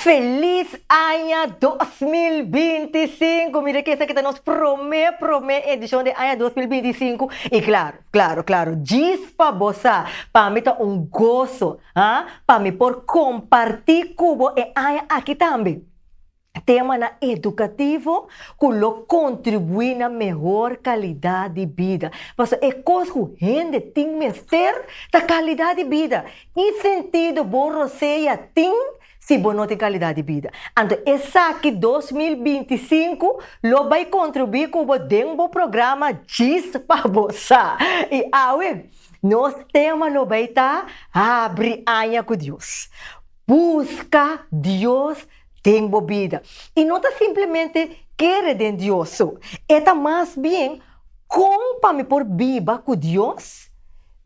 Felis aña 2025! Mira ke esaki ta nos promé promé edishon di aña 2025 i klaro, klaro, klaro, djis pa bo sa, pa mi ta un goso, ha, pa mi por kompartí ku bo e aña aki tambe. Temanan edukativo ku lo kontribuí na mehor kalidat di bida. Pasobra e kos ku hende tin mester ta kalidat di bida. Ki sentido bo rosea tin si bo no tin kalidat di bida? Anto esaki 2025 lo bai kontribuí ku bo den bo programa Djis pa Bo Sa. I awe nos tema lo bai ta Habri Aña ku Dios. Buska Dios den bo bida. I no ta simplemente kere den Dios so, e ta mas bien kon pa mi por biba ku Dios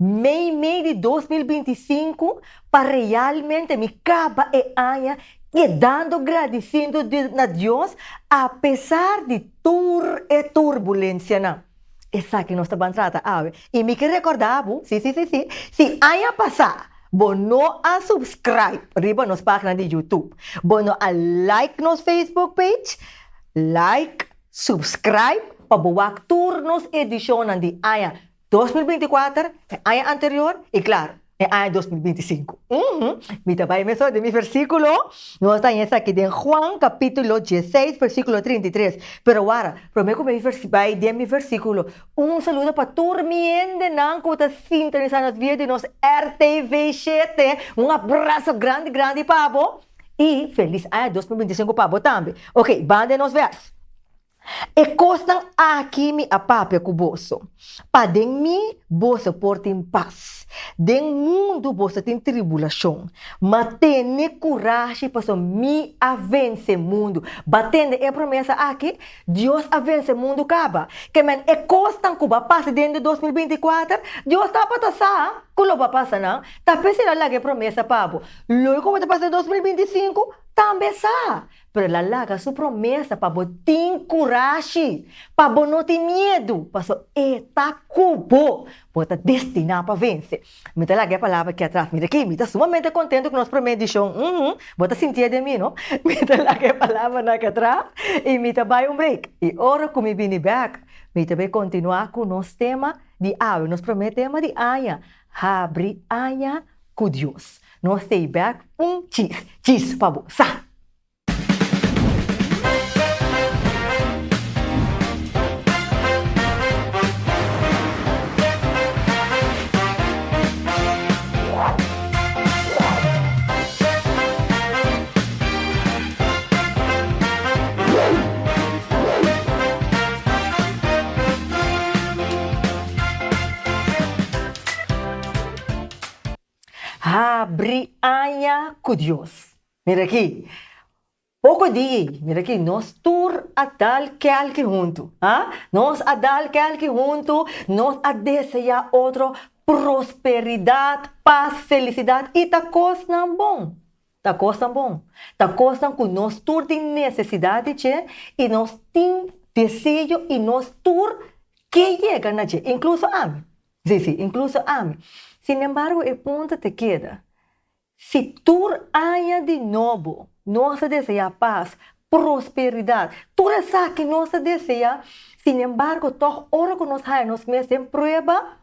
meimei di 2025 pa realmente mi kaba e aña kedando gradisindo na Dios apesar di tur e turbulensianan. Esaki nos ta ban trata awe. I mi ke rekordá bo, si, si, si, si, si aña pasá bo no a subscribe riba nos página di YouTube, bo no a like nos Facebook page, like, subscribe pa bo wak tur nos edishonnan di aña 2024, e aña anterior i klaro, e aña 2025. Uhum. Mi ta bai mesora den mi versíkulo. Nos ta haña esaki den Juan kapítulo 16 versíkulo 33. Pero wara, promé ku mi bai den mi versíkulo, un saludo pa tur mi hendenan ku ta sintonisá nos via di nos RTV 7. Un abraso grandi grandi pa bo i felis aña 2025 pa bo tambe. Ok, ban den nos vèrs. E kosnan aki mi a papia ku boso, pa den mi boso por tin pas. Den mundu boso tin tribulashon, ma tene kurashi pasobra mi a vense mundu. Ba tende e promesa aki? Dios a vense mundu kaba. Ke men e kosnan ku ba pasa den di 2024, Dios tabata sa ku lo ba pasa nan, ta p'esei el a laga e promesa pa bo. Loke ku bo ta pasa den 2025, tambe sa. Pero el a laga su promesa pa bo tin kurashi, pa bo no tin miedu, pasobra e ta ku bo. Bo ta destiná pa vense. Mi ta laga e palabra aki atras. Mira aki, mi ta sumamente kontentu ku nos promé edishon. Uhum, bo ta sintié den mi, no? Mi ta laga e palabranan aki atras i mi ta bai un break. I ora ku mi bini bèk, mi ta bai kontinuá ku nos tema di awe, nos promé tema di aña, Habri Aña ku Dios. Nos stay bèk un chis, chis pa bo sa! Habri aña ku Dios. Mira aki, poko di ei, mira aki, nos tur a dal kèlki huntu, ha? Nos a dal kèlki huntu, nos a deseá otro prosperidat, pas, felisidat i ta kosnan bon. Ta kosnan bon. Ta kosnan ku nos tur tin nesesidat di dje i nos tin deseo i nos tur ke yega na dje, inkluso ami. Sí, sí, inkluso ami. Sinembargo, e punto ta keda, si tur aña di nobo nos ta deseá pas, prosperidat, tur esaki nos ta deseá, sinembargo tòg ora ku nos haña nos mes den prueba,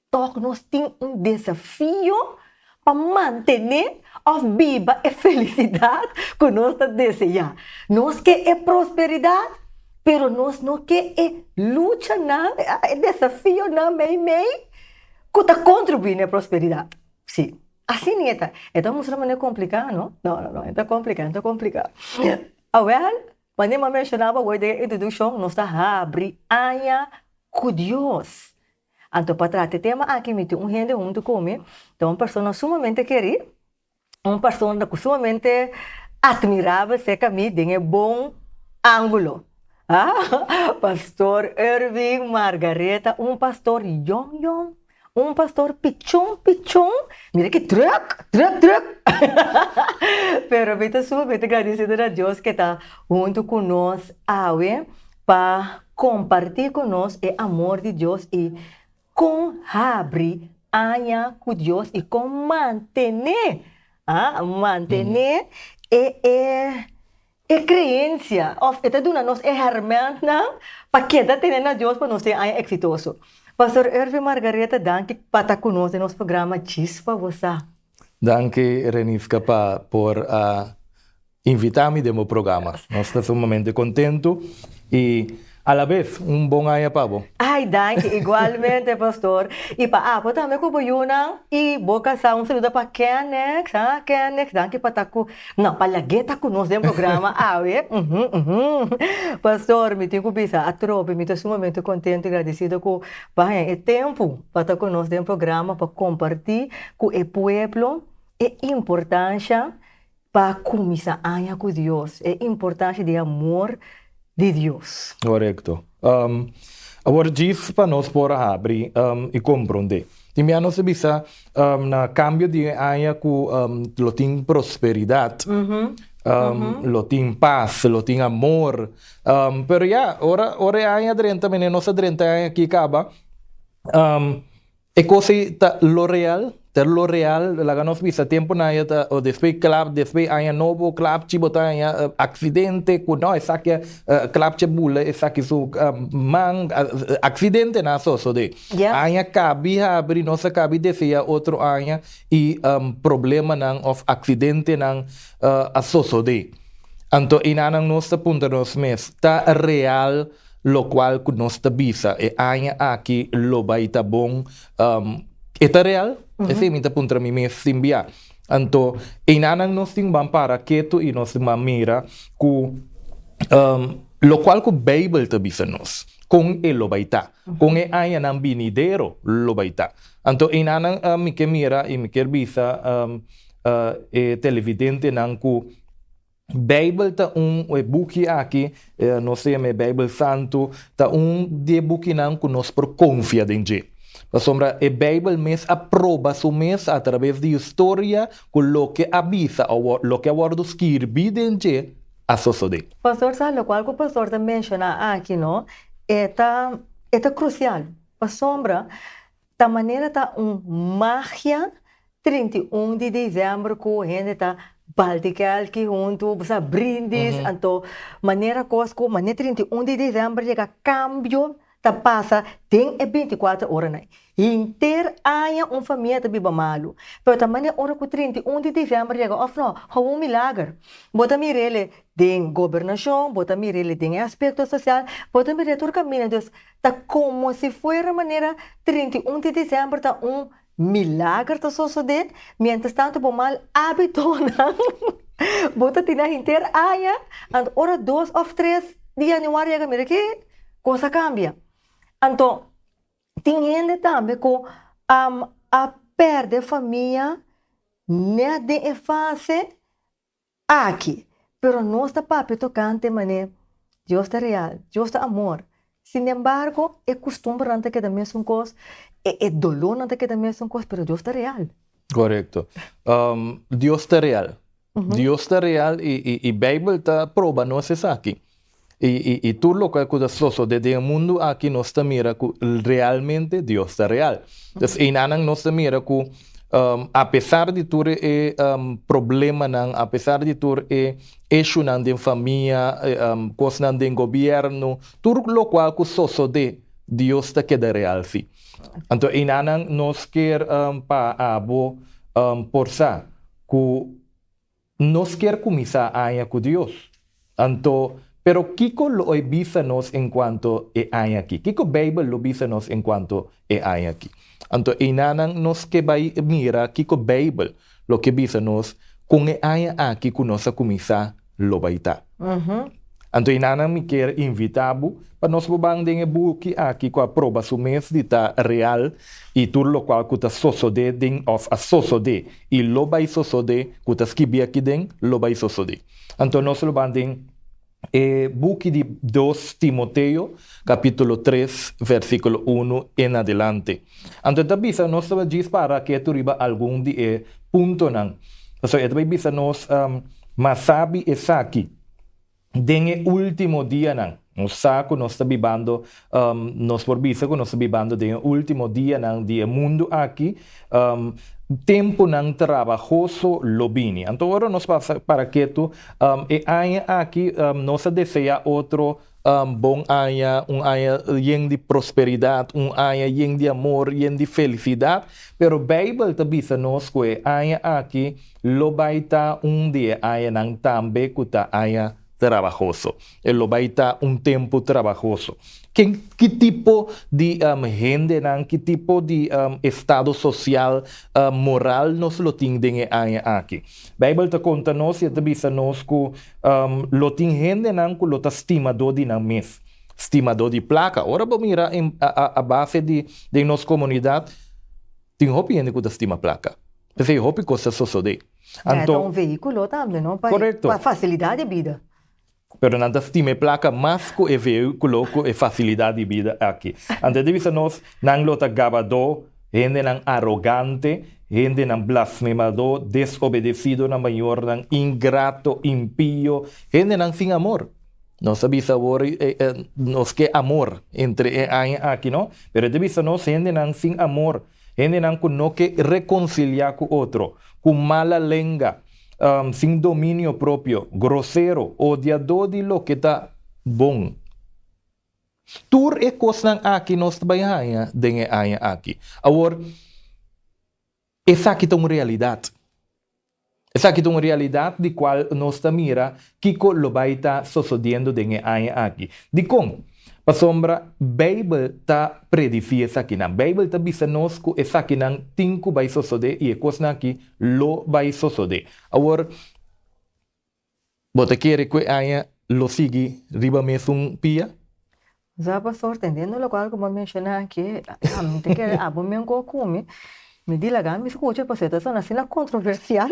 tòg nos tin un desafio pa mantené òf biba e felisidat ku nos ta deseá. Nos ke e prosperidat, pero nos no ke e luchanan, e desafionan meimei ku ta kontribuí na e prosperidat. Sí, asina e ta. E ta mustra manera kompliká, no? No, no, no, e ta kompliká, e ta kompliká. Awèl, manera mi a menshoná bo awor den e introdukshon, nos ta habri aña ku Dios. Anto pa trata e tema aki mi tin un hende huntu ku mi, ta un persona sumamente kerí, un persona ku sumamente atmirabel serka mi den e bon ángulo. Pastor Erwin Margaretha, un pastor yòn yòn, un pastor pichon pichon, mira ki drùk, drùk drùk, pero mi ta sumamente gradisido na Dios ke ta huntu ku nos awe pa kompartí ku nos e amor di Dios i kon habri aña ku Dios i kon mantené, ah, mantené e e e creencia of e ta duna nos e hermentnan pa keda tene na Dios pa nos tin aña exitoso. Pastor Ervin Margaretha danki pa ta cu nos den nos programa Djis pa Bo Sa. Danki Reniska pa por a invita mi den bo programa. Nos ta sumamente contento y a la vez un bon aña pa bo. Ay danki igualmente pastor y pa abo tambe cu bo yunan y bo casa un saludo pa Kennex ha Kennex danki pa ta cu no pa lag'e ta cu nos den programa awe uhu uhu pastor mi tin cu bisa atrobe mi ta sumamente contento y gradecido cu bo a haña e tempo pa ta cu nos den programa pa comparti cu e pueblo e importancia Pa kuminsá aña ku Dios, e importansha di amor di Dios. Korekto. Awor djis pa nos por a habri i komprondé. Tin bia nos a bisa na kambio di e aña ku lo tin prosperidat, lo tin pas, lo tin amor. Pero ya, ora ora e aña drenta, mene nos a drenta e aña aki kaba, E kos ei ta lo real, ta lo real, laga nos bisa temponan ya ta o despues klap, despues aña nobo klapchi bo ta haña aksidente ku no esaki a klapchi a bula esaki su man, aksidentenan a sosode. Aña kabi habri nos a kabi desea otro aña i problemanan òf aksidentenan a sosode. Anto einanan nos ta puntra nos mes, ta real Locual cu nos ta bisa e aña aki lo bay ta bon, e ta real? Esey mi ta puntra mi mes sin bia. Anto, eynanan nos tin ban para ketu y nos tin ban mira cu locual cu Bijbel ta bisa nos, con e lo bay ta, con e añanan binidero lo bay ta. Anto, eynanan mi ke mira y mi kier bisa e televidentenan cu Bijbel ta un, e buki aki, nos ta yama e Bijbel Santu, ta un di e bukinan ku nos por konfia den dje. Pasobra e Bijbel mes a proba su mes atraves di historia ku loke a bisa o loke a wòrdu skirbí den dje a sosodé. Pastor sa lokual ku pastor ta menshoná aki no, e ta e ta krusial pasobra ta manera ta un magia 31 di december cu hende ta balti kelki hunto, bo sa brindis, anto manera cos cu mane 31 di december yega cambio ta pasa den e 24 oranan. Henter aña un famia ta biba malu, pero ta mane ora cu 31 di december yega of no, hou un milager. Bo ta mir'ele den gobernacion, bo ta mir'ele den e aspecto social, bo ta mir'e tur caminda, dus ta como si fuera manera 31 di december ta un Milager ta sosodé, miéntras tantu bo mal ábitonan bo ta tina henter aña, anto ora dos òf tres di yanüari yega mira ki kos a kambia. Anto tin hende tambe ku a pèrdè famia nèt den e fase Aki, pero nos ta papia tokante manera Dios ta real, Dios ta amor. Sinembargo, e kustumbernan ta keda mesun kos, e e dolónan ta keda mesun kos, pero Dios ta real. Korekto. Dios ta real. Dios ta real i i i Beibel ta proba nos esaki. I i i tur loke ku ta sosodé den e mundu aki nos ta mira ku realmente Dios ta real. Dus einanan nos ta mira ku apesar di tur e problemanan, apesar di tur e issuenan den famia, kosnan den gobièrnu, tur lokual ku sosodé Dios ta keda real si. Anto einanan nos kier pa abo por sa ku Nos kier kuminsá aña ku Dios. Anto, pero kiko lo e bisa nos enkuanto e aña akí? Kiko Beibel lo bisa nos enkuanto e aña akí? Anto, einanan nos ke bai mira kiko Beibel lo ke bisa nos kon e aña akí ku nos a kuminsá lo bai ta. Anto enanan mi kier invita bo pa nos bo ban den e buki aki ku a proba su mes di ta real i tur lokual ku ta sosode den òf a sosode i lo bai sosode ku ta skibi aki den lo bai sosode. Anto nos lo ban den e buki di dos Timoteo kapitulo tres versikulo unu en adelante. Anto e ta bisa nos ta djis para ketu riba algun di e puntonan. Pasobra e ta bai bisa nos mas sabi esaki. Den e último dianan. Nos sa ku nos ta bibando, nos por bisa ku nos ta bibando den e último dianan di e mundu aki. Tempunan trabahoso lo bini. Anto ora nos pasa para ketu, e aña aki nos a deseá otro bon aña, un aña yen di prosperidat, un aña yen di amor, yen di felisidat. Pero Beibel ta bisa nos ku e aña aki lo bai ta un di e añanan tambe ku ta aña trabahoso. E lo bai ta un tempu trabahoso. Ken, ki tipo di hendenan, ki tipo di estado sosial, moral nos lo tin den e aña aki? Beibel ta konta nos i e ta bisa nos ku lo tin hendenan ku lo ta stimadó di nan mes, stimadó di plaka. Ora bo mira a base di den nos komunidat, tin hopi hende ku ta stima plaka. P'esei hopi kos ta sosodé. Anto, ta un vehíkulo tambe, no? Pa, Korekto. Pa fasilidat di bida. Pero nan ta stima e plaka mas ku e vehíkulo, ku e fasilidat di bida aki. Anto e ta bisa nos, nan lo ta gabadó, hendenan arogante, hendenan blasfemadó, desobedesido na mayornan, ingrato, impio, hendenan sin amor. Nos a bisa awor, nos ke amor entre e aña aki, no? Pero e ta bisa nos, hendenan sin amor, Hendenan ku no ke rekonsiliá ku otro, ku mala lenga, sin dominio propio, grosero, odiadó di loke ta bon. Tur e kosnan aki nos ta bai haña den e aña aki. Awor, esaki ta un realidat. Esaki ta un realidat di kual nos ta mira kiko lo bai ta sosodiendo den e aña aki. Dikon? Pasobra Beibel ta predisí esakinan. Beibel ta bisa nos ku esakinan tin ku bai sosodé i e kosnan aki lo bai sosodé. Awor, bo ta kere ku e aña lo sigui riba mesun pia? Sa pastor, tendiendo locual cu bo a menciona aki, ami ta kere abo men cu a cumi, mi di laga mi scucha pasobra e ta sona asina controversial.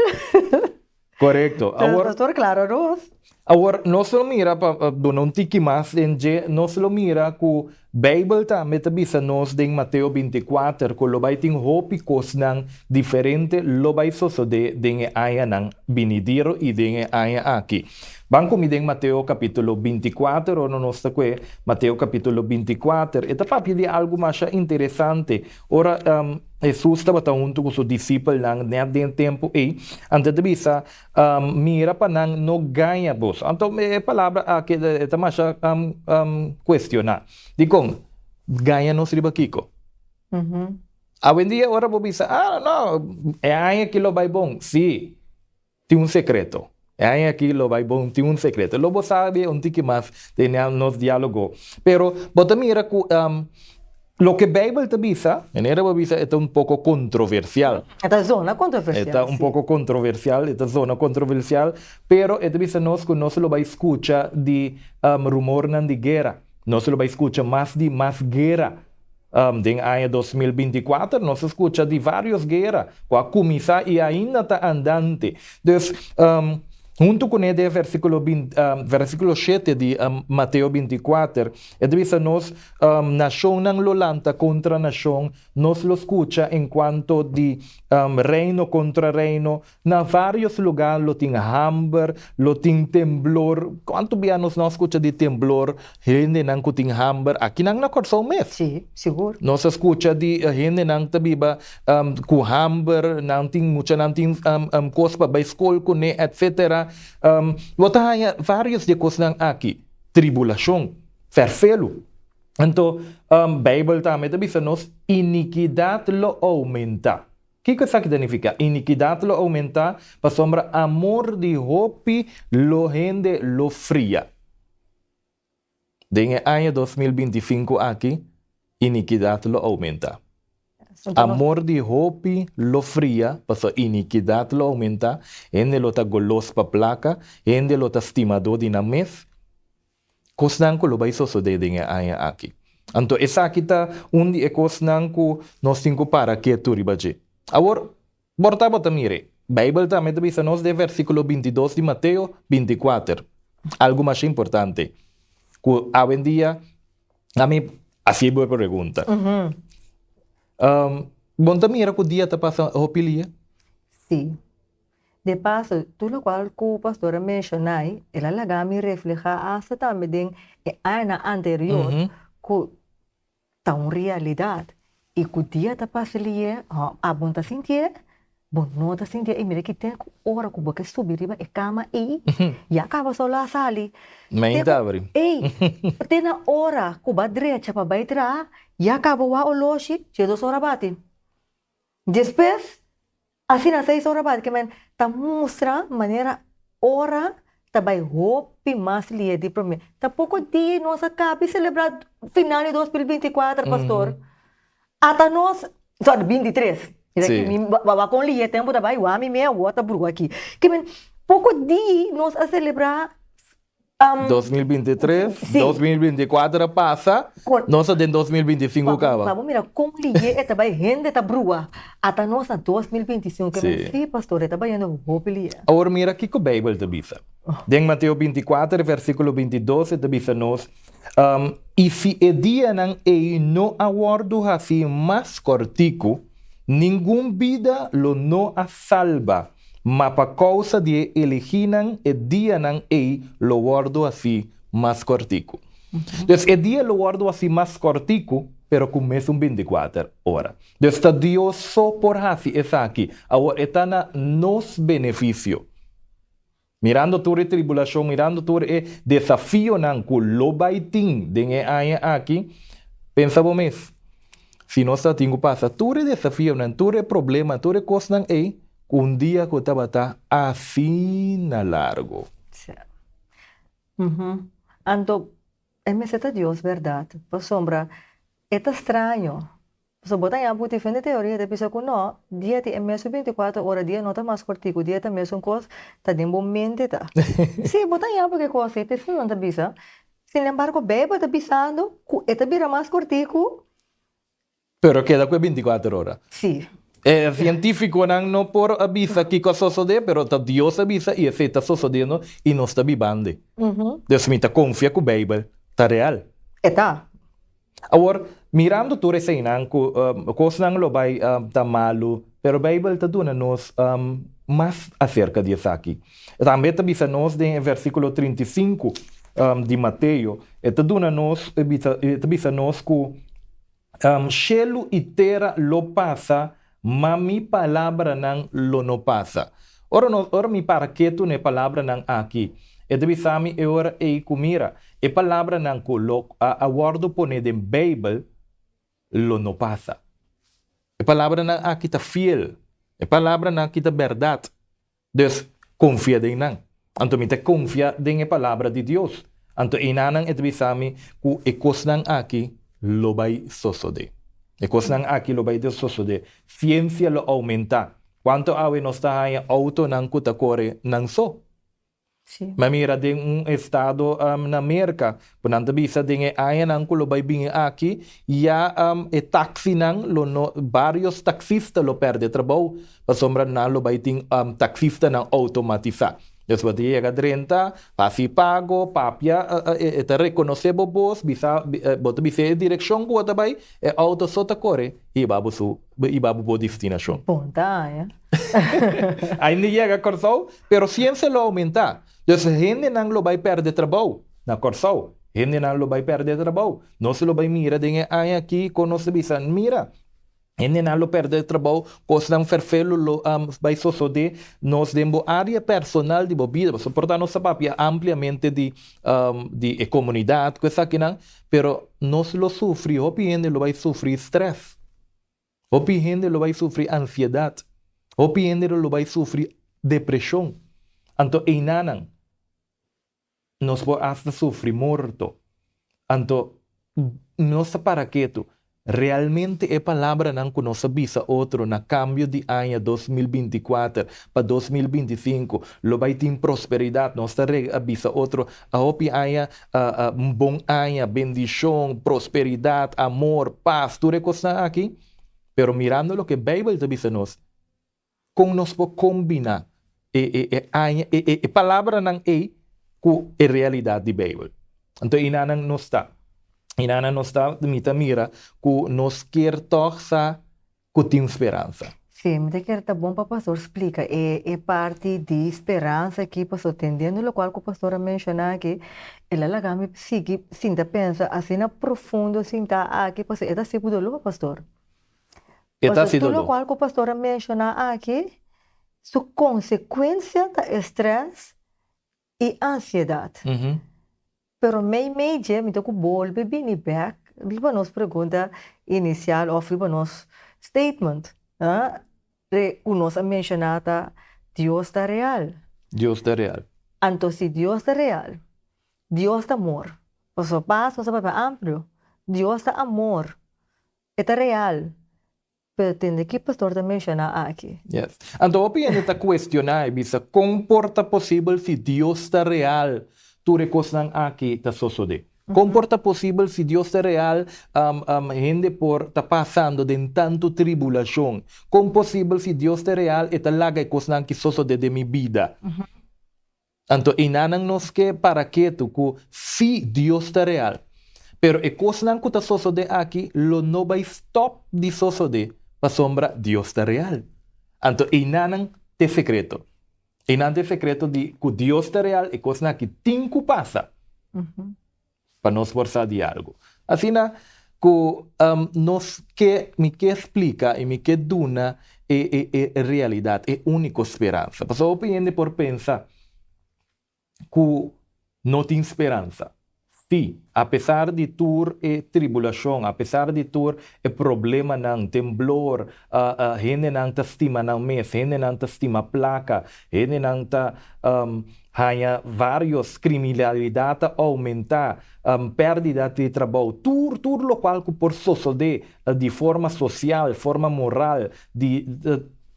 Corecto. Awor, pastor Clara Roos. Awor, nos lo mira, pa duna un tiki mas den dje, nos lo mira cu Bijbel tambe ta bisa nos den Mateo 24 cu lo bay tin hopi cosnan diferente lo bay sosode den e añanan binidero y den e aña aki. Ban ku mi den Mateo kapítulo 24, ora nos ta kue Mateo kapítulo 24, e ta papia di algu masha interesante. Ora Hesus tabata huntu ku su disipelnan nèt den e tempu ei, anto e ta bisa, Mira pa nan no gaña boso. Anto e palabra aki e ta masha kuestioná. Dikon? Gaña nos riba kiko? Awendia ora bo bisa, Ah, no, e aña aki lo bai bon. Sí. Tin un sekreto. E aña aki lo bai bon, tin un sekreto. Lo bo sabi un tiki mas den nos diálogo. Pero bo ta mira ku loke Beibel ta bisa, manera bo a bisa, e ta un poko kontroversial. E ta zona kontroversial, E ta un poko kontroversial, e ta zona kontroversial, pero e ta bisa nos ku nos lo bai skucha di rumornan di guera. Nos lo bai skucha mas di mas guera. Den aña 2024 nos a skucha di vários guera ku a kuminsá i ainda ta andante. Dus, huntu kuné den versíkulo versíkulo shete di Mateo 24, e ta bisa nos, Nashonnan lo lanta kontra nashon, nos lo skucha enkuanto di reino kontra reino, Na vários lugá lo tin hamber, lo tin temblor. Kuantu bia nos no a skucha di temblor, hendenan ku tin hamber akinan na Kòrsou mes? Sí, sigur. Nos a skucha di hendenan ta biba ku hamber, nan tin muchanan tin kos pa bai skol kuné, etsetera. Bo ta haña vários di e kosnan aki, tribulashon, fèrfelu. Anto, Beibel tambe ta bisa nos, inikidat lo oumentá. Kiko esaki ta nifiká? Inikidat lo oumentá pasobra amor di hopi lo hende lo fria. Den e aña 2025 aki, inikidat lo oumentá. Amor di hopi lo fria pasobra inikidat lo oumentá, hende lo ta golos pa plaka, hende lo ta stimadó di nan mes. Kosnan ku lo bai sosodé den e aña aki. Anto esaki ta un di e kosnan ku nos tin ku para ketu riba dje. Awor, por ta bo ta mir'é. Beibel tambe ta bisa nos den versíkulo 22 di Mateo 24, algu masha importante ku awendia ami hasié bo e pregunta. Bo no ta mira ku dia ta pasa hopi lia? Sí. De paso, tur locual cu pastor a menciona ay, el a laga mi refleha hasta tambe den e añanan anterior cu ta un realidad y cu dia ta pasa liye, abo no ta sintié. Bo no ta sinti ei, mira ki te ku ora ku bo ke subi riba e kama ei, ya kaba sol a sali. Te ku, ei, te na ora ku bo a drecha pa bai traha, ya kaba wak oloshi, dje dos ora bati. Despues, asina 6 ora bati, ke men ta mustra manera ora ta bai hopi mas lihe di prome. Ta poko dia nos a kaba di selebrá final di 2024, pastor. Ata nos, sorry, 23. Mi wak kon lihe tempu ta bai, wak mi mea wou ta brua aki. Ke men, poko dia nos a selebrá. 2023, 2024 a pasa, nos ta den 2025 kaba. Pa bo mira kon lihe e ta bai, hende ta brua. Ata nos na 2025, ke men si, pastor, e ta bayendo hopi lihe. Awor mira kiko Beibel ta bisa. Den Mateo 24, versíkulo 22, e ta bisa nos, I si e dianan ei no a wòrdu hasí mas kòrtiku, ningun bida lo no a salba, ma pa kousa di e elegínan e dianan ei lo wòrdu hasí mas kòrtiku. Dus e dia lo wòrdu hasí mas kòrtiku, pero ku mesun 24 ora. Dus ta Dios so por hasi esaki. Awor e ta na nos benefisio. Mirando tur e tribulashon, mirando tur e desafionan ku lo bai tin den e aña aki, pensa bo mes, si nos ta tin ku pasa tur e desafionan, tur e problema, tur e kosnan ei, ku un dia ku tabata asina largu. Sí. Anto, e mester ta Dios bèrdat, pasobra e ta straño. Pasobra bo ta haña bo diferente teoria ta bisa ku no, dia tin e mesun 24 ora, dia no ta mas kortiku, dia ta mesun kos, ta den bo mente ta. Sí, bo ta haña bo ke kos ei, ta esei nan ta bisa. Sin embargo, Beibel ta bisando ku e ta bira mas kortiku. Pero keda ku e 24 ora. Sí. E sientífikonan no por a bisa kiko a sosodé, pero ta Dios a bisa i esei ta sosodiendo i nos ta bibando. Dus mi ta konfia ku Beibel ta real. E ta. Awor, mirando tur eseinan ku kosnan lo bai ta malu, pero Beibel ta duna nos mas aserka di esaki. Tambe e ta bisa nos den e versíkulo 35 di Mateo, e ta duna nos, e ta bisa nos ku Shelu i tera lo pasa, ma mi palabranan lo no pasa. Ora nos, ora mi para ketu na e palabranan aki, e ta bisa mi e ora ei ku mira, e palabranan ku lo a a wòrdu pone den Beibel lo no pasa. E palabranan aki ta fiel, e palabranan aki ta bèrdat. Dus, konfia den nan. Anto mi ta konfia den e Palabra di Dios. Anto einanan e ta bisa mi ku e kosnan aki lo bai sosodé. E kosnan aki lo bai sosodé. Siensia lo oumentá. Kuantu awe nos ta haña outonan ku ta kore nan so? Mi a mira den un estado na Merka ku nan ta bisa den e añanan ku lo bai bini aki ya e taksinan lo no varios taksista lo pèrdè trabou pasobra nan lo bai tin taksistanan outomatisá. Des bo ta yega drenta, hasi pago, papia e ta rekonosé bo bos, bisa bo ta bis'é e direkshon ku bo ta bai, e outo so ta kore hiba bo su hiba bo bo destinashon. Bon ta aña. Ainda yega Kòrsou, pero siensia lo oumentá. Dus hendenan lo bai pèrdè trabou na Kòrsou. Hendenan lo bai pèrdè trabou. Nos lo bai mira den e aña akí kon nos ta bisa, mira, hendenan lo pèrdè trabou, kosnan fèrfelu lo bai sosodé nos den bo área personal di bo bida. Pasobra por ta nos ta papia ampliamente di di e komunidat ku esakinan, pero nos lo sufri, hopi hende lo bai sufri strès. Hopi hende lo bai sufri ansiedat. Hopi hende lo bai sufri depreshon. Anto einanan nos por asta sufri morto. Anto nos ta para ketu. Realmente e palabranan ku nos a bisa otro na kambio di aña 2024 pa 2025 lo bai tin prosperidat. Nos ta bisa otro a hopi aña un bon aña, bendishon, prosperidat, amor, pas, tur e kosnan aki. Pero mirando loke Beibel ta bisa nos, kon nos por kombiná e e e aña e e e palabranan ei ku e realidat di Beibel? Anto einanan nos ta. Einanan nos ta, mi ta mira ku nos kier tòg sa ku tin speransa. Sí, mi ta kere ta bon pa pastor splika e e parti di speransa aki, pasobra tendiendo lokual ku pastor a menshoná aki, el a laga mi sigui sinta pensa asina profundo sinta aki, pasobra e ta hasi ku doló, pastor. E ta Pasobra hasi tur doló. lokual ku pastor a menshoná aki. Su konsekuensia ta e strès i ansiedat. Pero meimei dje mi ta ku bolbe bini bèk riba nos pregunta inisial òf riba nos statement ku nos a menshoná ta Dios ta real. Dios ta real. Anto si Dios ta real, Dios ta amor. Pasobra pas nos a papia amplio. Dios ta amor. E ta real. Pero tende ki pastor ta menshoná aki. Yes. Anto hopi hende ta kuestioná i bisa, Kon por ta posibel si Dios ta real tur e kosnan aki ta sosodé? Kon por ta posibel si Dios ta real hende por ta pasando den tantu tribulashon? Kon posibel si Dios ta real e ta laga e kosnan aki sosodé den mi bida? Anto einanan nos ke para ketu ku sí Dios ta real, pero e kosnan ku ta sosodé aki lo no bai stòp di sosodé pasobra Dios ta real. Anto einanan t'e sekreto. Einan t'e sekreto di ku Dios ta real, e kosnan aki tin ku pasa pa nos por sa di algu. Asina ku nos ke, mi ke splika i mi ke duna e e e realidat, e úniko speransa. Pasobra hopi hende por pensa ku no tin speransa. Sí, apesar di tur e tribulashon, apesar di tur e problemanan, temblor, hendenan ta stima nan mes, hendenan ta stima plaka, hendenan ta Haña varios, kriminalidat ta oumentá, pèrdida di trabou, tur tur lokual ku por sosodé di forma sosial, forma moral, di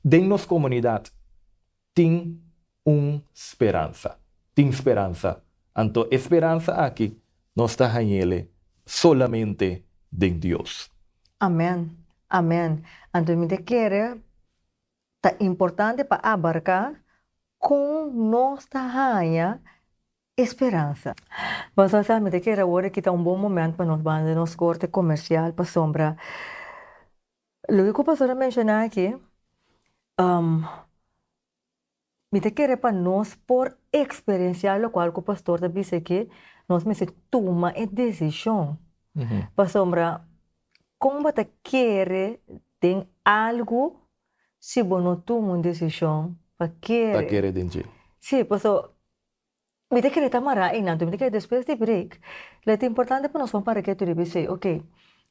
den nos komunidat, tin un speransa. Tin speransa. Anto e speransa aki nos ta hañ'ele solamente den Dios. Amèn. Amèn. Anto mi ta kere Ta importante pa abarká kon nos ta haña e speransa. Boso sa, mi ta kere awor aki ta un bon moment pa nos banda nos korte komersial pasobra loke ku pastor a menshoná aki, mi ta kere pa nos por eksperensiá lokual ku pastor ta bisa aki, nos mester tuma e desishon pasobra Kon bo ta kere den algu si bo no tuma un desishon pa kere? Pa kere den dje. Sí, paso mi ta kere ta mará einan, mi ta kere despues di break lo ta importante pa nos por para ketu riba esei, ok,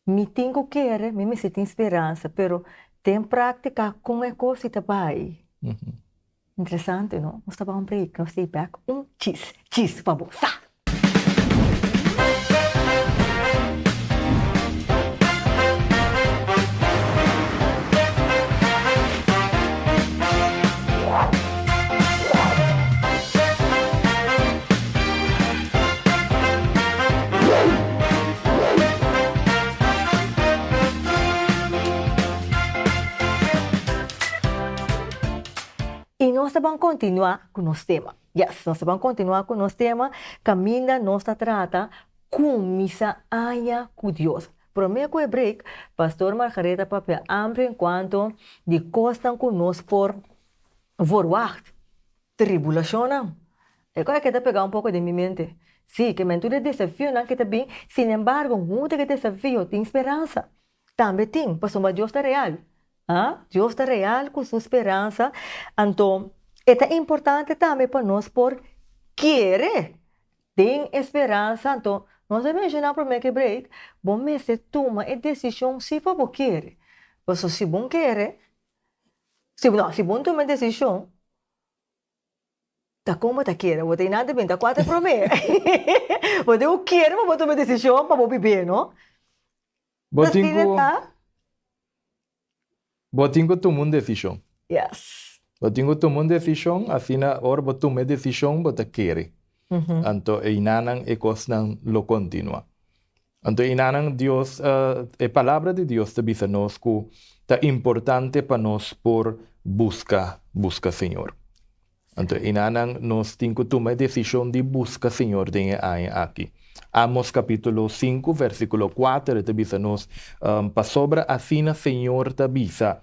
mi tin ku kere, mi mester tin speransa, pero den práktika kon e kos si ta bai? Interesante no? Nos ta bai un break, nos ta bek un chis, chis pa bo sa! I nos ta ban kontinuá ku nos tema. Yes, nos ta ban kontinuá ku nos tema kaminda nos ta trata kuminsá aña ku Dios. Promé ku e break, Pastor Margaretha papia amplio enkuanto di kosnan ku nos por verwagt, tribulashonnan. E kos aki ta pegá un poko den mi mente. Sí, ke men tur e desafionan ke ta bin, sinembargo, huntu ku e desafio tin speransa. Tambe tin, pasobra Dios ta real. Ha? Dios ta real ku su speransa. Anto, e ta importante tambe pa nos por kere den e speransa. Anto, nos a menshoná promé ku e break, bo mester tuma e desishon si pa bo kere. Pasobra si bo kere, si, no, si bo tuma e desishon, Ta kon bo ta kere? Bo ta i nan ta binta kuater promé. Bo tin ku kere pa bo tuma e desishon pa bo bib'é, no? Bo tin ku Bo tin ku tuma un desishon. Yes. Bo tin ku tuma un desishon, asina ora bo tuma e desishon bo ta kere. Anto einanan e kosnan lo kontinuá. Anto einanan Dios, e Palabra di Dios ta bisa nos ku ta importante pa nos por buska, buska Señor. Anto einanan nos tin ku tuma e desishon di buska Señor den e aña aki. Amos kapítulo sinku vèrsikulo kuater e ta bisa nos, Pasobra asina Señor ta bisa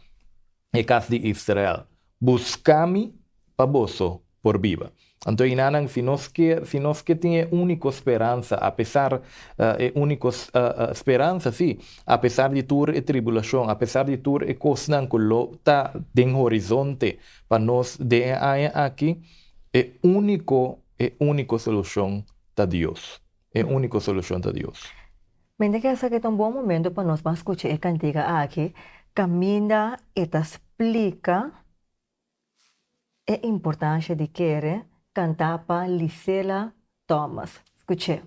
e kas di Israel, Buska mi pa boso por biba. Anto einanan si nos ke si nos ke tin e úniko speransa apesar e úniko speransa sí apesar di tur e tribulashon apesar di tur e kosnan ku lo ta den horizonte pa nos den e aña aki e úniko e úniko solushon ta Dios e úniko solushon ta Dios. Mi ta kere sa ku e ta un bon momento pa nos ban skucha e kantiga aki kaminda e ta splika E importancia di kere canta pa Lisela Thomas. Scuch'é.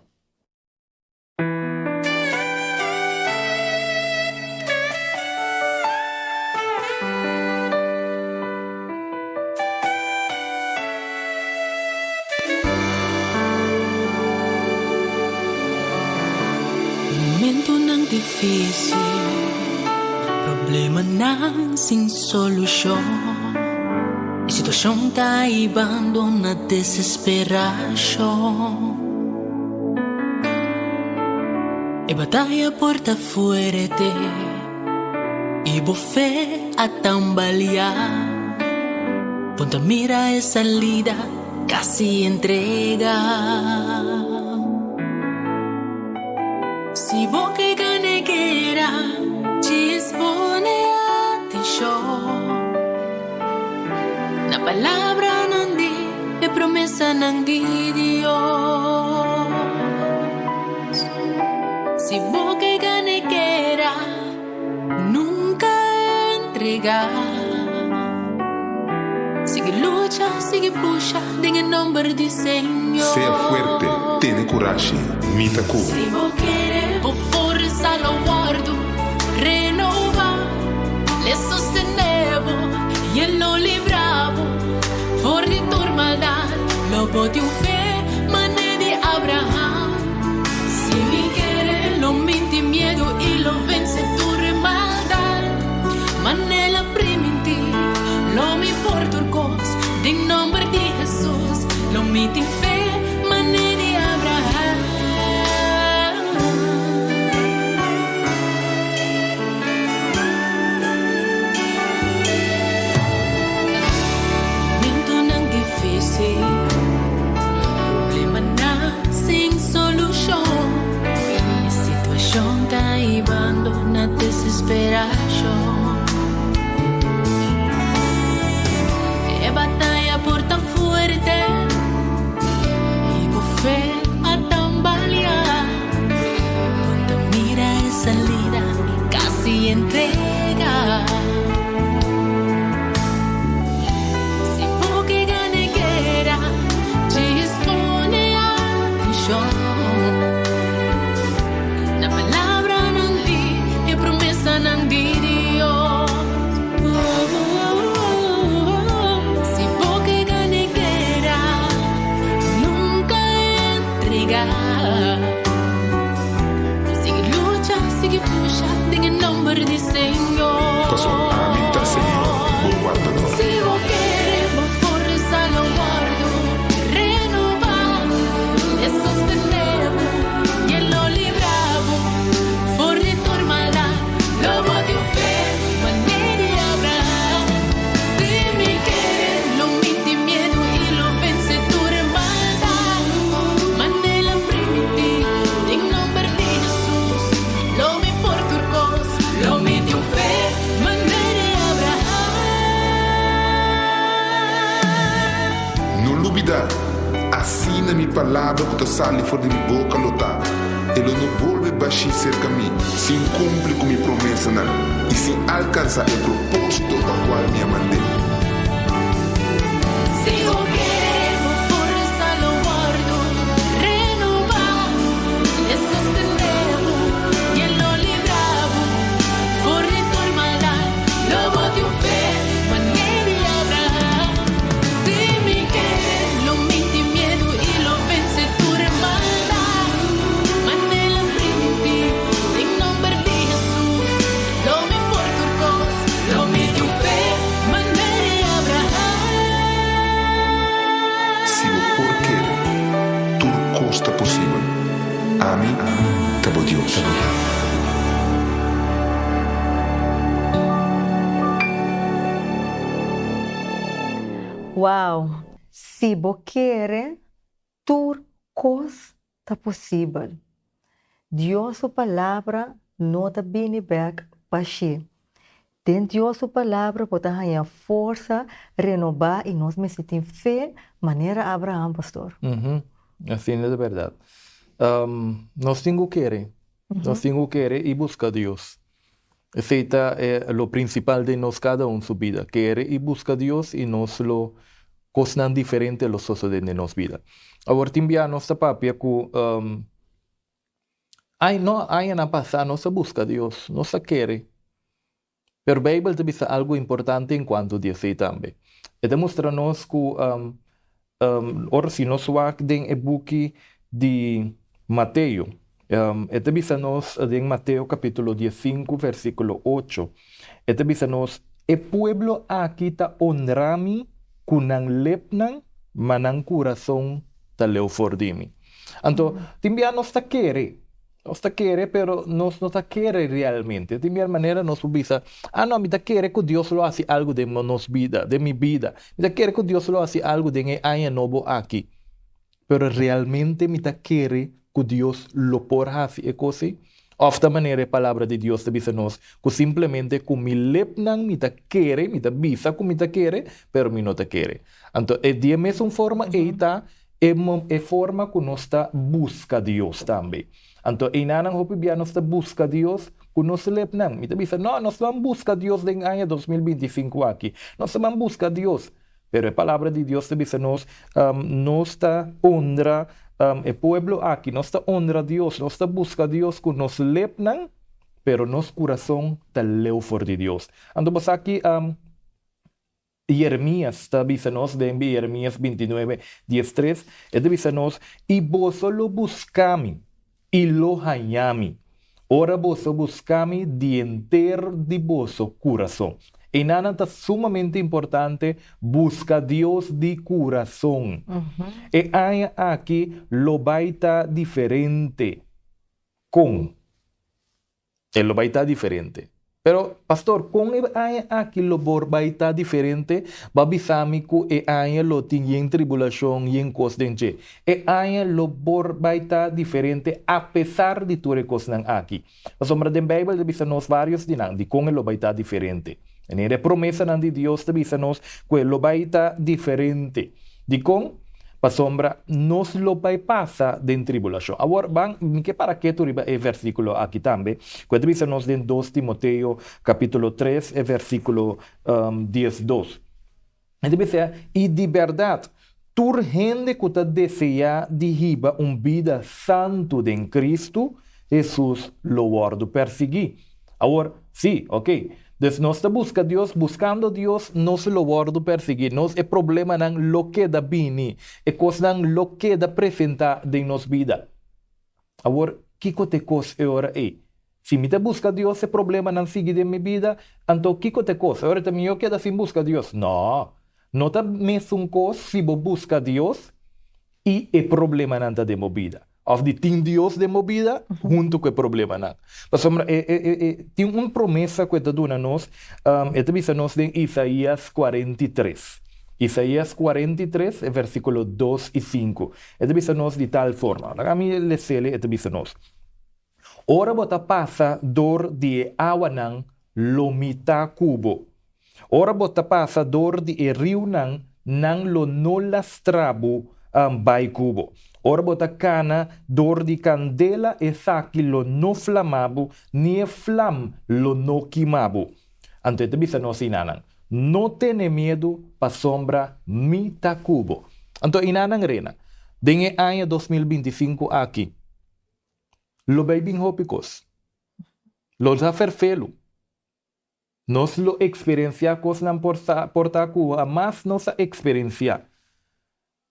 Momentonan difícil, problemanan sin solushon. E situashon ta hibando na desesperashon. E bataya por ta fuerte i bo fe a tambaleá. Bo ta mira e salida, kasi entrega. Si bo ke gana e guera, djis pone atenshon na palabranan di e promesanan di Dios. Si bo ke gana e guera, nunka entrega. Sigui lucha, sigui pusha den e nomber di Señor. Sea fuerte, tene kurashi, mi ta ku bo. Si bo kere, bo forsa lo wòrdu renobá. L'e sostené bo i e lo libra bo for di tur maldat. Lo bo tin un fe manera di Abraham. Si mi kere, lo minti miedu i lo vense tur e maldat. Manera primintí, lo mi por tur kos, den nomber di Hesus. Lo mi tin fe, manera di Abraham. Momentonan difísil, problemanan sin solushon. E situashon ta hibando na desesperashon. E bataya por ta fuerte i bo fe a tambaleá. Bo ta mira e salida kasi entrega. Si bo ke gana e guera, djis pone atenshon na palabranan di e promesanan di Dios. Si bo ke gana e guera, nunka entrega. Sigui lucha, sigui pusha den e nomber di Señor. Pasobra ami ta Señor, bo Wardador. Si bo kere, bo forsa lo wòrdu renobá. E sostené bo i e lo libra bo for di tur maldat. Lo bo tin un fe manera di Abraham. Si mi kere, lo minti miedu i lo vense tur e maldat. Manera primintí, den nomber di Hesus, lo mi por tur kos. Lo mi tin un fe manera di Abraham. No lubidá, asina mi palabra ku ta sali for di mi boka lo ta, e lo no bolbe bashí serka mi sin kumpli ku mi promesanan i sin alkansá e propósito pa kual mi a mand'é. Si bo kere, bo forsa lo wòrdu renobá. E sostené bo i e lo libra bo for di tur maldat. Lo bo tin un fe manera di Abraham. Si mi kere, lo minti miedu i lo vense tur e maldat. Manera primintí, den nomber di Hesus, lo mi por tur kos. Lo mi tin un fe manera di Abraham. Si bo por kere, tur kos ta posibel. Ami ta bo Dios. Wow! Si bo kere, tur kos ta posibel. Dios su palabra no ta bini bèk bashí. Den Dios su palabra bo ta haña forsa renobá i nos mester tin fe manera Abraham, pastor. Asina ta bèrdat. Nos tin ku kere. Nos tin ku kere i buska Dios. Esei ta e lo prinsipal den nos kada un su bida. Kere i buska Dios i nos lo kosnan diferente lo sosodé den nos bida. Awor tin bia nos ta papia ku Ai no añanan pasá nos a buska Dios, nos a kere. Pero Beibel ta bisa algu importante en kuanto di esei tambe. E ta mustra nos ku ora si nos wak den e buki di Mateo, e ta bisa nos den Mateo kapítulo diesinku versíkulo ocho, e ta bisa nos, E pueblo aki ta onra mi ku nan lepnan, ma nan kurason ta leu for di mi. Anto, tin bia nos ta kere, nos ta kere, pero nos no ta kere realmente. Tin bia manera nos por bisa, Ah no, mi ta kere ku Dios lo hasi algu den nos bida, den mi bida. Mi ta kere ku Dios lo hasi algu den e aña nobo aki. Pero realmente mi ta kere ku Dios lo por hasi e kos ei? Òf ta manera e Palabra di Dios ta bisa nos ku simplemente ku mi lepnan mi ta kere, mi ta bisa ku mi ta kere, pero mi no ta kere? Anto e di e mesun forma ei ta e e forma ku nos ta buska Dios tambe. Anto einanan hopi bia nos ta buska Dios ku nos lepnan. Mi ta bisa, no, nos ta ban buska Dios den aña 2025 aki. Nos ta ban buska Dios. Pero e Palabra di Dios ta bisa nos, nos ta honra e pueblo aki, nos ta honra Dios, nos ta buska Dios ku nos lepnan, pero nos kurason ta leu for di Dios. Anto bo sa ki Jeremias ta bisa nos den Jeremias 29, 13, e ta bisa nos, I boso lo buska mi, i lo haña mi, ora boso buska mi di henter di boso kurason. Einanan ta sumamente importante buska Dios di kurason. E aña aki lo bai ta diferente. Kon? E lo bai ta diferente. Pero, pastor, kon e aña aki lo por bai ta diferente? Bo a bisa mi ku e aña lo tin yen tribulashon, yen kos den dje. E aña lo por bai ta diferente apesar di tur e kosnan aki. Pasobra den Beibel ta bisa nos vários di nan dikon e lo bai ta diferente. Manera e promesanan di Dios ta bisa nos ku e lo bai ta diferente. Dikon? Pasobra nos lo bai pasa den tribulashon. Awor, ban, mi ke para ketu riba e versíkulo aki tambe, ku e ta bisa nos den dos Timoteo kapítulo tres, e versíkulo diesdos. E ta bisa, I di bèrdat, tur hende ku ta deseá di hiba un bida santu den Kristu Hesus lo wòrdu persiguí. Awor, sí, oké. Dus nos ta buska Dios, buskando Dios, nos lo wòrdu persiguí. Nos, e problemanan lo keda bini. E kosnan lo keda presentá den nos bida. Awor, kiko ta e kos e ora ei? Si mi ta buska Dios, e problemanan sigui den mi bida, anto kiko ta e kos? E ora ta mihó keda sin buska Dios? No! No ta mesun kos si bo buska Dios i e problemanan ta den bo bida. Of di tin Dios den bo bida huntu ku e problemanan. Pasobra e e e e tin un promesa ku e ta duna nos, e ta bisa nos den Isaías 43. Isaías 43, e versíkulo dos i sinku. E ta bisa nos di tal forma, laga mi les'el, e ta bisa nos, Ora bo ta pasa dor di e awanan, lo mi ta ku bo. Ora bo ta pasa dor di e riunan, nan lo no lastra bo bai ku bo. Ora bo ta kana dor di kandela, esaki lo no flama bo, ni e flam lo no kima bo. Anto e ta bisa nos einanan, No tene miedu, pasobra mi ta ku bo. Anto einanan rena, den e aña 2025 aki, lo bai bin hopi kos. Lo ta ferfelu. Nos lo eksperensiá kosnan por sa por ta ku hamas nos a eksperensiá.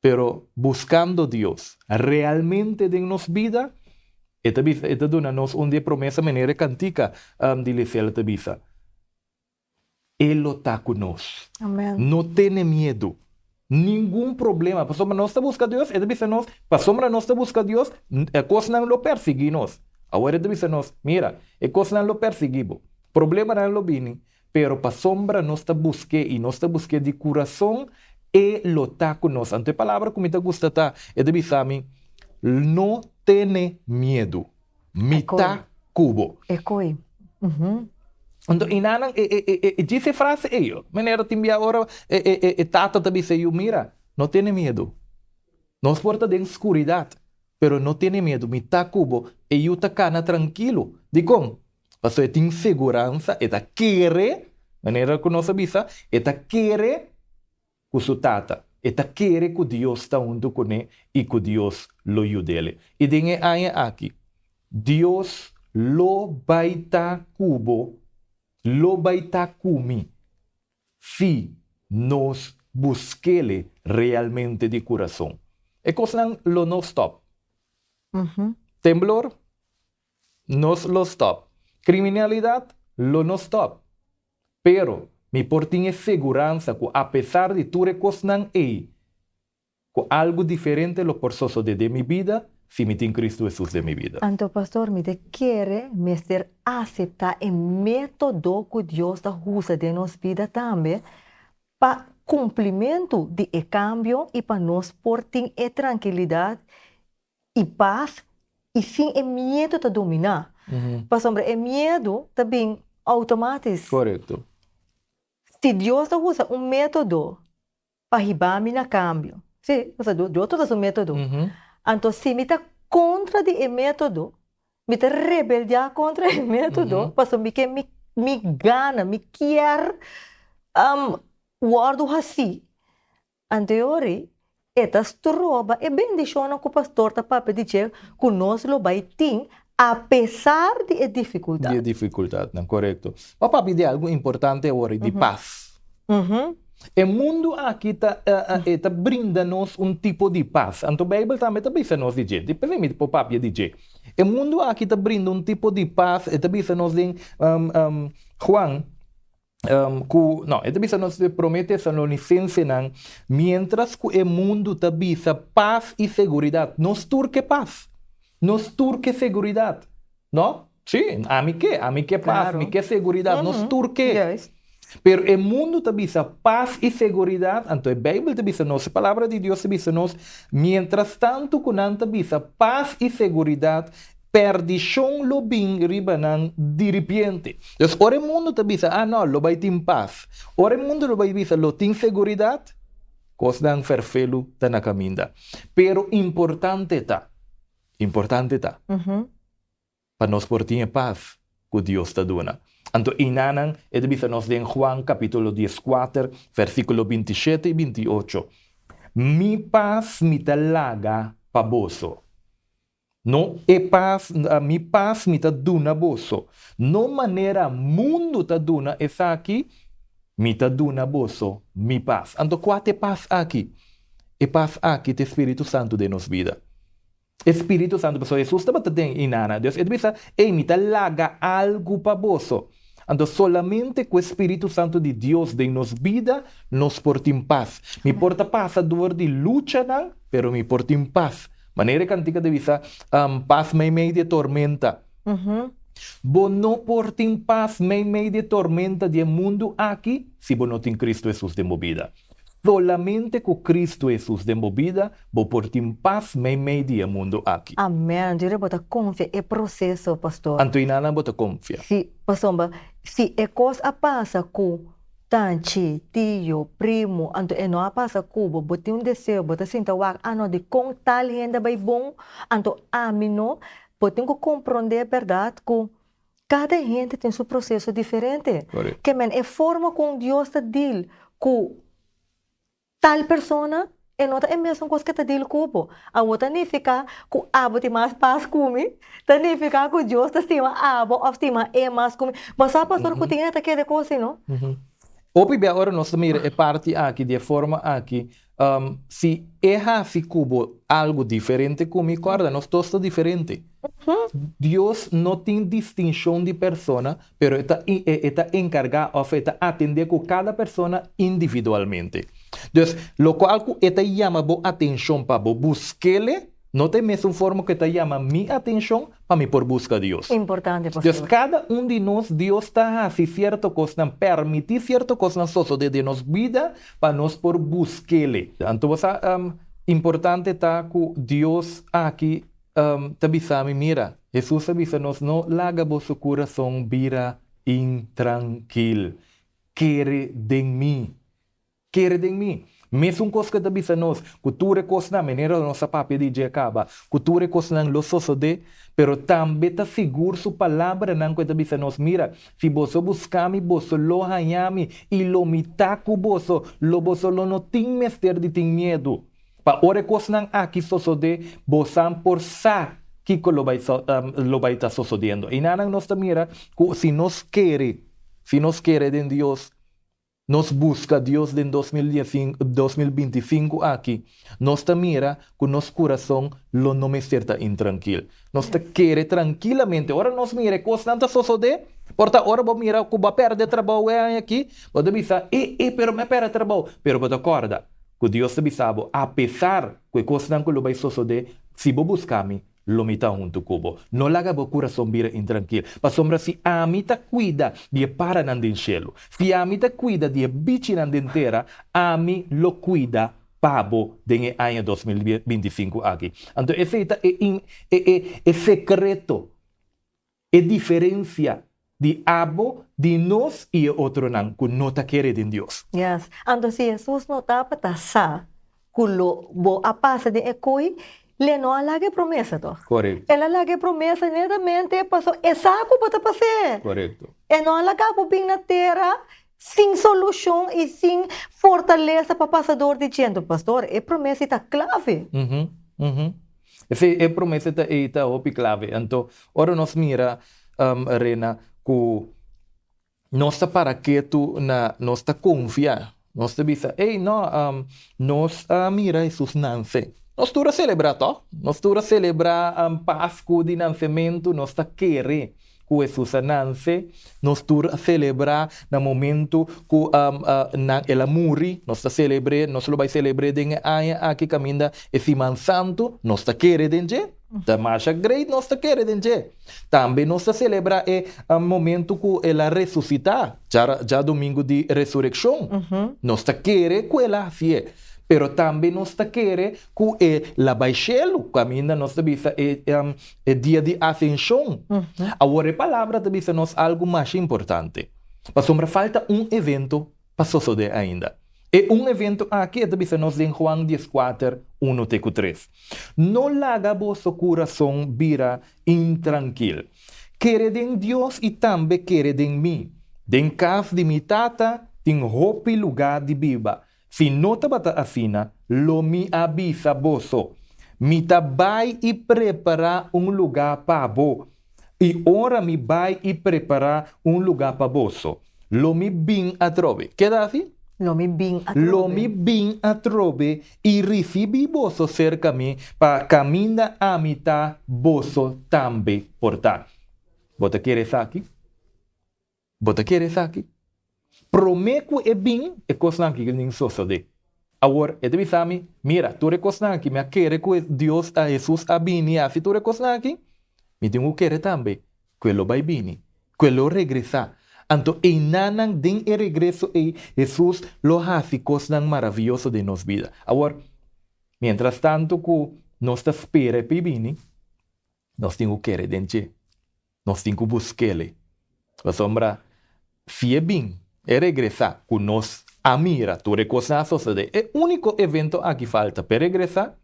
Pero buskando Dios realmente den nos bida, E ta bisa, E ta duna nos un di e promesa manera e kantika di Lisela ta bisa, E lo ta ku nos. Amen. No tene miedu. Ningun problema. Pasobra nos ta buska Dios, E ta bisa nos, pasobra nos ta buska Dios, e kosnan lo persiguí nos. Awor E ta bisa nos, mira, e kosnan lo persiguí bo. Problemanan lo bini, pero pasobra nos ta busk'é i nos ta busk'é di kurason, E lo ta ku nos. Anto e palabra ku mi ta gusta ta, e ta bisa mi, No tene miedu, mi ta ku bo. E koi. Anto enanan e e e e djis e frase ei. Manera tin bia ora e e e e tata ta bisa e yu, Mira, no tene miedu. Nos por ta den skuridat, pero no tene miedu, mi ta ku bo. E yu ta kana trankilo. Dikon? Pasobra e tin seguransa, e ta kere, manera ku nos a bisa, e ta kere ku su tata, e ta kere ku Dios ta huntu kuné i ku Dios lo yud'el. I den e aña aki, Dios lo bai ta ku bo, lo bai ta ku mi, si nos busk'el realmente di kurason. E kosnan lo no stòp. Temblor Nos lo stop. Criminalidad lo no stop. Pero mi por tin e seguransa cu apesar di tur e cosnan ey, cu algo diferente lo por sosode den mi bida si mi tin Cristo Jesus den mi bida. Anto pastor mi ta kere mester acepta e metodo cu Dios ta usa den nos bida tambe pa cumplimentu di e cambio y pa nos por tin e trankilidad i pas i sin e miedu ta dominá. Pasobra e miedu ta bin outomátis. Korekto. Si Dios ta usa un método pa hiba mi na kambio, si, pasobra Dios ta usa su método, anto si mi ta kontra di e método, mi ta rebeldiá kontra e método, pasobra mi ke mi gana, mi kier wòrdu hasí. Anteori, e ta stroba e bendishonnan ku pastor ta papia di dje ku nos lo bai tin apesar di e difikultat. Di e difikultatnan, korekto. Bo papia di algu importante awor, di pas. E mundu aki ta e ta brinda nos un tipo di pas. Anto Beibel tambe ta bisa nos di dje. Di p'esei mi por papia di dje. E mundu aki ta brinda un tipo di pas, e ta bisa nos den Juan. Ku, no, e ta bisa nos den Promé Tesalonisensenan, miéntras ku e mundu ta bisa pas i seguridat, nos tur ke pas, nos tur ke seguridat, no? Sí, ami ke, ami ke pas, mi ke seguridat, nos tur ke. Pero e mundu ta bisa pas i seguridat, anto e Beibel ta bisa nos, e Palabra di Dios ta bisa nos, miéntras tantu ku nan ta bisa pas i seguridat, Perdishon lo bin riba nan diripiente. Dus ora e mundu ta bisa, ah no, lo bai tin pas. Ora e mundu lo bai bisa, lo tin seguridat, kosnan ferfelu ta na kaminda. Pero importante ta, importante ta, pa nos por tin e pas ku Dios ta duna. Anto einanan e ta bisa nos den Juan kapítulo dieskuater, versíkulo bintishete i bintiotcho, Mi pas mi ta laga pa boso. No e pas, mi pas mi ta duna boso. No manera mundu ta duna esaki, mi ta duna boso mi pas. Anto kua ta e pas aki? E pas aki ta e Spiritu Santu den nos bida. E Spiritu Santu, pasobra Hesus tabata den inana. Dios, e ta bisa, Ey, mi ta laga algu pa boso. Anto solamente ku e Spiritu Santu di Dios den nos bida nos por tin pas. Mi por ta pasa dor di luchanan, pero mi por tin pas. Manera e kantika ta bisa, Pas meimei di e tormenta. Bo no por tin pas meimei di e tormenta di e mundu aki si bo no tin Kristu Hesus den bo bida. Solamente ku Kristu Hesus den bo bida bo por tin pas meimei di e mundu aki. Amen. Anto bo ta konfia e proseso, pastor. Anto inana bo ta konfia. Si, pasobra si e kos a pasa ku Tanchi, tio, primo, anto e no a pasa ku bo, bo tin un deseo, bo ta sinta wak, ah no, dikon tal hende a bai bon, anto ami no, bo tin ku komprondé bèrdat ku kada hende tin su proseso diferente. Ke men e forma kon Dios ta deal ku tal persona e no ta e mesun kos ke ta deal ku bo. Awor ta nifiká ku abo tin mas pas ku mi? Ta nifiká ku Dios ta stima abo òf stima e mas ku mi? Bo sa pastor ku tin e ta kere kos si no? Hopi bia ora nos ta mira e parti aki di e forma aki, si e hasi ku bo algu diferente ku mi, kòrda nos dos ta diferente. Dios no tin distinshon di persona, pero e ta e ta enkargá òf e ta atendé ku kada persona individualmente. Dus, lokual ku e ta yama bo atenshon pa bo busk'el, No ta e mesun forma ku e ta yama mi atenshon pa mi por buska Dios. Importante, Dios, pastor. kada un di nos, Dios ta hasi sierto kosnan, permití sierto kosnan sosodé den nos bida pa nos por busk'Ele. Anto bo sa, importante ta ku Dios aki ta bisa mi, mira, Hesus a bisa nos, no laga boso kurason bira intrankil. Kere den mi. Kere den mi. Mesun kos ku e ta bisa nos, ku tur e kosnan, manera nos a papia di dje kaba, ku tur e kosnan lo sosodé, pero tambe ta sigur su palabranan ku e ta bisa nos, Mira, si boso buska mi, boso lo haña mi, i lo mi ta ku boso, lo boso lo no tin mester di tin miedu. Pa ora e kosnan aki sosodé, bosan por sa kiko lo bai lo bai ta sosodiendo. Einanan nos ta mira ku si nos kere, si nos kere den Dios, Nos buska Dios den 2025 aki, nos ta mira ku nos kurason lo no mester ta intrankil. Nos ta kere trankilamente. Ora nos mira e kosnan ta sosodé, por ta ora bo mira ku bo a pèrdè trabou e aña aki, bo ta bisa, E, e, pero mi a pèrdè trabou. Pero bo ta kòrda ku Dios ta bisa bo, apesar ku e kosnan ku lo bai sosodé, si bo buska mi, Lo mi ta huntu ku bo. No laga bo kurason bira intrankil, pasobra si ami ta kuida di e paranan den shelu, si ami ta kuida di e bichinan den tera, ami lo kuida pa bo den e aña 2025 aki. Anto esei ta e e e e sekreto, e diferensia di abo, di nos i e otronan ku no ta kere den Dios. Yes. Anto si Hesus no tabata sa ku lo bo a pasa den e koi, le no a laga e promesa toch? Korekto. El a laga e promesa netamente paso e sa ku bo ta pas'é. Korekto. E no a laga bo bin na tera sin solushon i sin fortalesa pa pasa dor di dje. Anto pastor, e promesa ei ta klave. Uhum, uhum. Esei e promesa ta ei ta hopi klave. Anto ora nos mira Rena, ku nos ta para ketu na nos ta konfia, nos ta bisa, ey no, nos a mira Hesus nanse. Nos tur a selebrá tòg? Nos tur a selebrá Pasku di nansementu, nos ta kere ku Hesus a nanse. Nos tur a selebrá na momentu ku nan el a muri, nos ta selebr'é, nos lo bai selebr'é den e aña aki kaminda e Siman Santu, nos ta kere den dje. Ta masha great nos ta kere den dje. Tambe nos ta selebrá e momentu ku el a resusitá, djadumingu di resurekshon. Nos ta kere ku el a hasié. Pero tambe nos ta kere ku e la bai shelu, kaminda nos ta bisa e e dia di asenshon. Awor e palabra ta bisa nos algu masha importante, pasobra falta un evento pa sosodé ainda. E un evento aki e ta bisa nos den Juan dieskuater, unu te ku tres. No laga boso kurason bira intrankil. Kere den Dios i tambe kere den mi. Den kas di mi Tata tin hopi lugá di biba. Si no tabata asina, lo mi a bisa boso, Mi ta bai i prepará un lugá pa bo. I ora mi bai i prepará un lugá pa boso, lo mi bin atrobe. Keda asi? Lo mi bin atrobe. Lo mi bin atrobe i risibí boso serka mi, pa kaminda ami ta, boso tambe por ta. Bo ta kere esaki? Bo ta kere esaki? Promé ku e bin, e kosnan aki nin sosodé. Awor, e ta bisa mi, Mira, tur e kosnan aki, mi a kere ku e Dios a Hesus a bini i hasi tur e kosnan aki, mi tin ku kere tambe ku e lo bai bini, ku e lo regresá. Anto einanan den e regreso ei, Hesus lo hasi kosnan maravioso den nos bida. Awor, miéntras tantu ku nos ta spera e p'e bini, nos tin ku kere den dje. Nos tin ku busk'el. Pasobra si e bin, e regresá ku nos a mira tur e kosnan a sosodé. E úniko evento aki falta p'e regresá,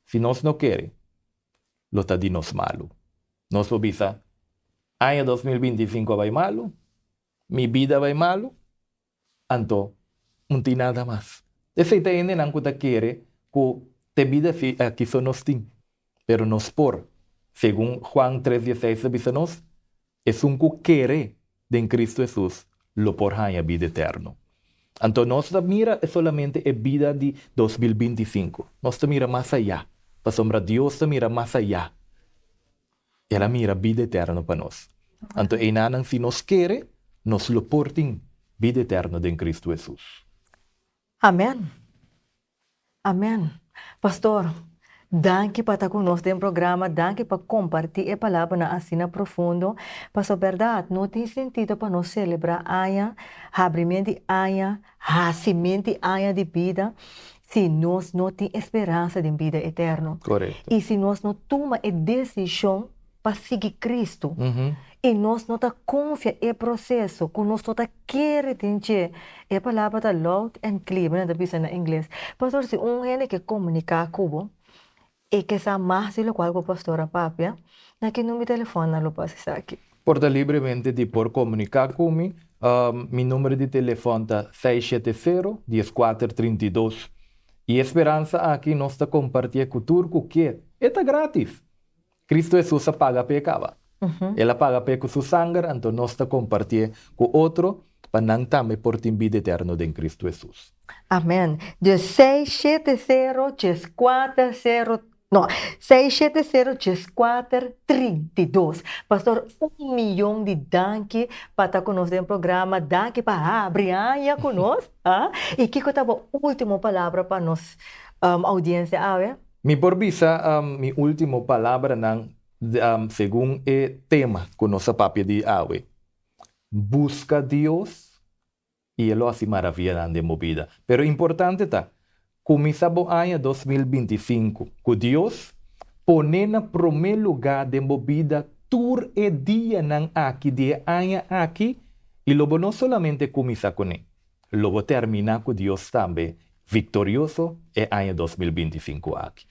si nos no kere, lo ta di nos malu. Nos por bisa, Aña 2025 a bai malu, mi bida a bai malu, Anto, un tin nada mas. Esei ta hendenan ku ta kere ku te bida si aki so nos tin. Pero nos por, segun Juan tres dieseis ta bisa nos, esun ku kere den Kristu Hesus lo por haña bida eterno. Anto nos ta mira solamente e bida di 2025. Nos ta mira mas ayá, pasobra Dios ta mira mas ayá. El a mira bida eterno pa nos. Anto einanan si nos kere, nos lo por tin bida eterno den Cristo Hesus. Amen. Amen. Pastor, Danki pa ta ku nos den programa, danki pa kompartí e palabranan asina profundo. Pasobra bèrdat no tin sentido pa nos selebrá aña, habrimentu di aña, hasimentu di aña di bida, si nos no tin e speransa den bida eterno. Korekto. I si nos no tuma e desishon pa sigui Kristu i nos no ta konfia e proseso ku nos no ta kere den dje, e palabra ta loud and clear, nan ta bisa na ingles. Pastor, si un hende ke komuniká ku bo, e ke sa mas di lokual ku pastor a papia, na ki number di telefòn nan lo pasa esaki? Por ta libremente di por komuniká ku mi. Mi number di telefòn ta 670 14 32. I e speransa aki nos ta kompartié ku tur ku ke. E ta grátis! Cristo Hesus a paga p'e caba. El a paga p'e cu su sanger, anto nos ta compartié cu otro pa nan tambe por tin bida eterno den Cristo Hesus. Amen. Dus seis shete sero djes kuater sero, no, seis shete sero djes kuater 32. Pastor, un miyon di danki pa ta cu nos den programa, danki pa habri aña cu nos, ah. Y kico ta bo ultimo palabra pa nos audiencia awe? Mi por bisa mi último palabranan segun e tema ku nos a papia di awe, Buska Dios i E lo hasi maravianan den bo bida. Pero importante ta, kuminsá bo aña 2025 ku Dios, pon'é na promé lugá den bo bida tur e dianan aki di e aña aki i lo bo no solamente kuminsá kuné, Lo bo terminá ku Dios tambe viktorioso e aña 2025 aki.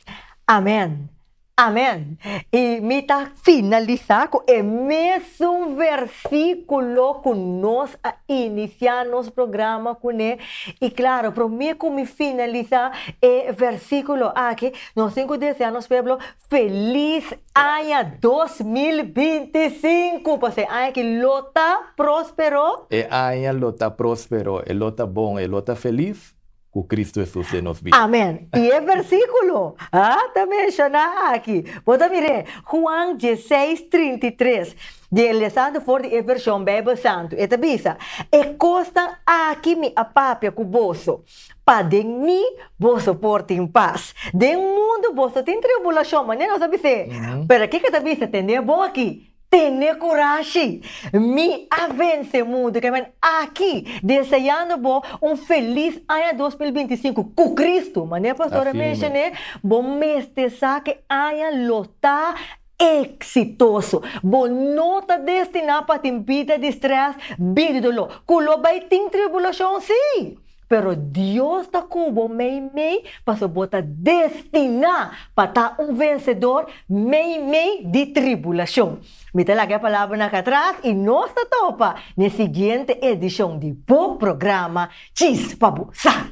Amen! Amen! I mi ta finalisá ku e mesun versíkulo ku nos a inisiá nos programa kuné. I klaro, promé ku mi finalisá e versíkulo aki, nos tin ku deseá nos pueblo Felis aña 2025! Pasobra e aña aki lo ta próspero. E aña lo ta próspero, e lo ta bon, e lo ta felis ku Kristu Hesus den nos bida. Amen! I e versíkulo ta menshoná aki. Bo ta mir'é, Juan dieseis, 33, di e lesando for di e vershon Beibel Santu, e ta bisa, E kosnan aki mi a papia ku boso, Pa den mi boso por tin pas. Den mundu boso tin tribulashon, manera nos a bis'é. Pero kiko ta bisa? Tene bon aki, tene kurashi. Mi a vense mundu. Ke men aki, deseando bo un felis aña 2025 ku Kristu. Manera pastor a menshoné, bo mester sa ku e aña lo ta eksitoso. Bo no ta destiná pa tin bida di strès, bida di doló. Ku lo bai tin tribulashon? Sí! Pero Dios ta ku bo meimei pasobra bo ta destiná pa ta un vensedor meimei di tribulashon. Mi ta laga e palabranan akatras i nos ta topa n'e siguiente edishon di bo programa Djis pa Bo Sa.